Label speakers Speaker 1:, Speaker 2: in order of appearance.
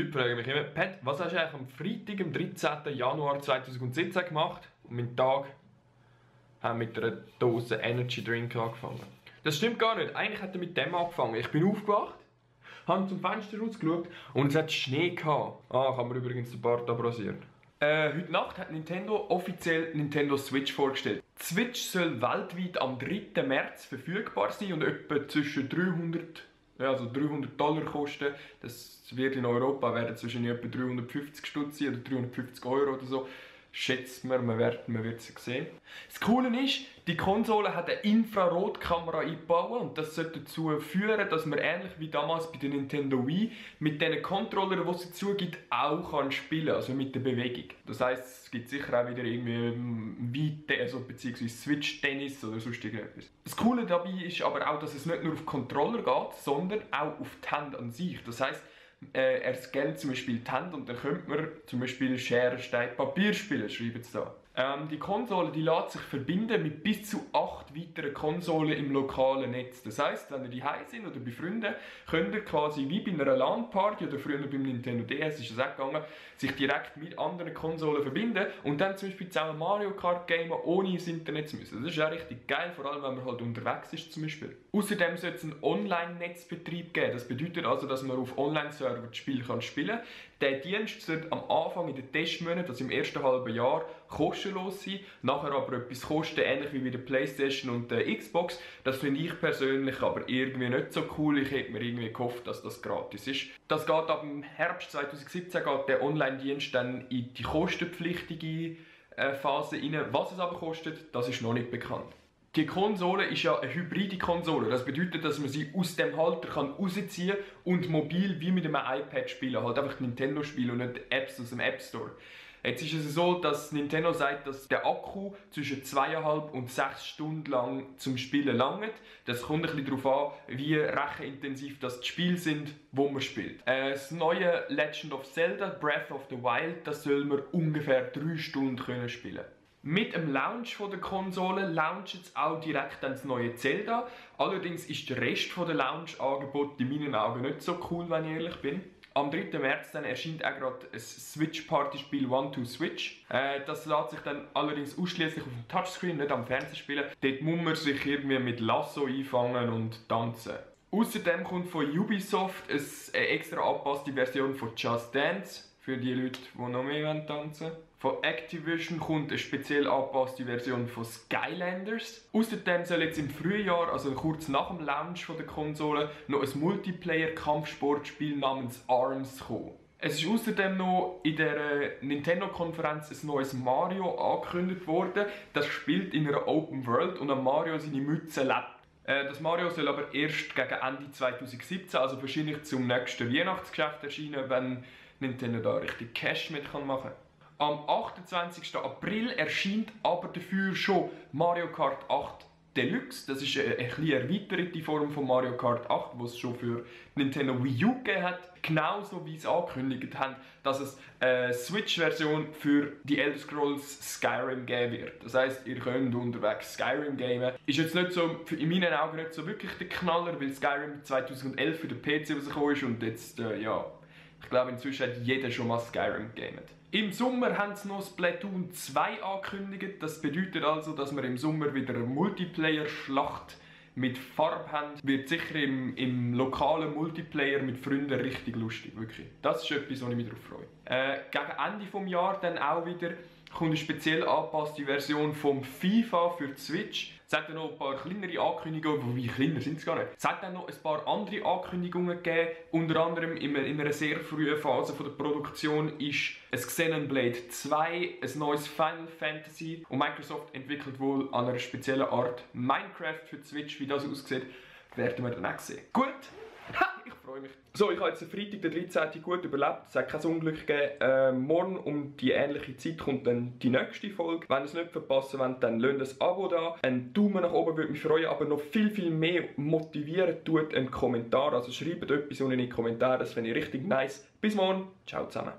Speaker 1: Die Leute fragen mich immer, Pat, was hast du eigentlich am Freitag, am 13. Januar 2017 gemacht? Und mein Tag haben mit einer Dose Energy Drink angefangen. Das stimmt gar nicht. Eigentlich hat er mit dem angefangen. Ich bin aufgewacht, habe zum Fenster rausgeschaut und es hat Schnee gehabt. Ah, ich habe mir übrigens den Bart abrasiert. Heute Nacht hat Nintendo offiziell Nintendo Switch vorgestellt. Die Switch soll weltweit am 3. März verfügbar sein und etwa zwischen 300 $300 kosten. Das wird in Europa werden zwischen etwa 350 Stutz sein oder 350 Euro oder so. Schätzt man wird es sehen. Das Coole ist, die Konsole hat eine Infrarotkamera eingebaut und das sollte dazu führen, dass man ähnlich wie damals bei der Nintendo Wii mit den Controllern, die es dazu gibt, auch kann spielen, also mit der Bewegung. Das heisst, es gibt sicher auch wieder irgendwie beziehungsweise Switch-Tennis oder sonst irgendetwas. Das Coole dabei ist aber auch, dass es nicht nur auf Controller geht, sondern auch auf die Hand an sich. Das heisst, er scannt zum Beispiel die Hand und dann könnte man zum Beispiel Schere, Stein, Papier spielen, schreiben sie da. Die Konsole die lässt sich verbinden mit bis zu 8 weiteren Konsolen im lokalen Netz. Das heisst, wenn ihr daheim sind oder bei Freunden, könnt ihr quasi wie bei einer LAN-Party oder früher beim Nintendo DS ist es auch gegangen, sich direkt mit anderen Konsolen verbinden und dann zum Beispiel zusammen Mario Kart gamen, ohne ins Internet zu müssen. Das ist auch richtig geil, vor allem wenn man halt unterwegs ist zum Beispiel. Außerdem sollte es einen Online-Netzbetrieb geben. Das bedeutet also, dass man auf Online-Server das Spiel spielen kann. Der Dienst sollte am Anfang in den Testmonaten, also im ersten halben Jahr, kostenlos sein, nachher aber etwas kosten, ähnlich wie bei der Playstation und der Xbox. Das finde ich persönlich aber irgendwie nicht so cool. Ich hätte mir irgendwie gehofft, dass das gratis ist. Das geht ab dem Herbst 2017 geht der Online-Dienst dann in die kostenpflichtige Phase rein. Was es aber kostet, das ist noch nicht bekannt. Die Konsole ist ja eine hybride Konsole. Das bedeutet, dass man sie aus dem Halter rausziehen kann und mobil wie mit einem iPad spielen. Halt einfach Nintendo spielen und nicht Apps aus dem App Store. Jetzt ist es so, dass Nintendo sagt, dass der Akku zwischen 2,5 und 6 Stunden lang zum Spielen langt. Das kommt ein bisschen darauf an, wie rechenintensiv das die Spiele sind, wo man spielt. Das neue Legend of Zelda Breath of the Wild, das soll man ungefähr 3 Stunden spielen können. Mit dem Launch der Konsole launcht jetzt auch direkt das neue Zelda. Allerdings ist der Rest der Launch-Angebote in meinen Augen nicht so cool, wenn ich ehrlich bin. Am 3. März dann erscheint auch gerade ein Switch-Party-Spiel One to Switch. Das lässt sich dann allerdings ausschließlich auf dem Touchscreen, nicht am Fernsehen spielen. Dort muss man sich irgendwie mit Lasso einfangen und tanzen. Außerdem kommt von Ubisoft eine extra angepasste Version von Just Dance. Für die Leute, die noch mehr tanzen wollen. Von Activision kommt eine speziell angepasste Version von Skylanders. Außerdem soll jetzt im Frühjahr, also kurz nach dem Launch der Konsole, noch ein Multiplayer-Kampfsportspiel namens ARMS kommen. Es ist außerdem noch in der Nintendo-Konferenz ein neues Mario angekündigt worden. Das spielt in einer Open World und an Mario seine Mütze lebt. Das Mario soll aber erst gegen Ende 2017, also wahrscheinlich zum nächsten Weihnachtsgeschäft erscheinen, wenn Nintendo da richtig Cash mit machen kann. Am 28. April erscheint aber dafür schon Mario Kart 8 Deluxe. Das ist eine etwas erweiterte Form von Mario Kart 8, die es schon für Nintendo Wii U gegeben hat. Genauso wie sie angekündigt haben, dass es eine Switch-Version für die Elder Scrolls Skyrim geben wird. Das heisst, ihr könnt unterwegs Skyrim gamen. Ist jetzt nicht so, in meinen Augen nicht so wirklich der Knaller, weil Skyrim 2011 für den PC rausgekommen ist und jetzt, ich glaube, inzwischen hat jeder schon mal Skyrim gegamet. Im Sommer haben sie noch Splatoon 2 angekündigt. Das bedeutet also, dass wir im Sommer wieder eine Multiplayer-Schlacht mit Farbe haben. Wird sicher im lokalen Multiplayer mit Freunden richtig lustig, wirklich. Das ist etwas, wo ich mich darauf freue. Gegen Ende des Jahres dann auch wieder kommt eine speziell angepasste Version vom FIFA für die Switch. Es hat dann noch ein paar kleinere Ankündigungen, wobei kleiner sind es gar nicht. Es hat dann noch ein paar andere Ankündigungen gegeben. Unter anderem in einer sehr frühen Phase der Produktion ist ein Xenoblade 2, ein neues Final Fantasy und Microsoft entwickelt wohl an einer speziellen Art Minecraft für die Switch. Wie das aussieht, werden wir dann auch sehen. Gut! Ha, ich freue mich. So, ich habe jetzt den Freitag, den 13. gut überlebt. Es hat kein Unglück gegeben. Morgen um die ähnliche Zeit kommt dann die nächste Folge. Wenn ihr es nicht verpassen wollt, dann lasst ein Abo da. Ein Daumen nach oben würde mich freuen, aber noch viel mehr motivieren tut ein Kommentar. Also schreibt etwas unten in die Kommentare, das finde ich richtig nice. Bis morgen. Ciao zusammen.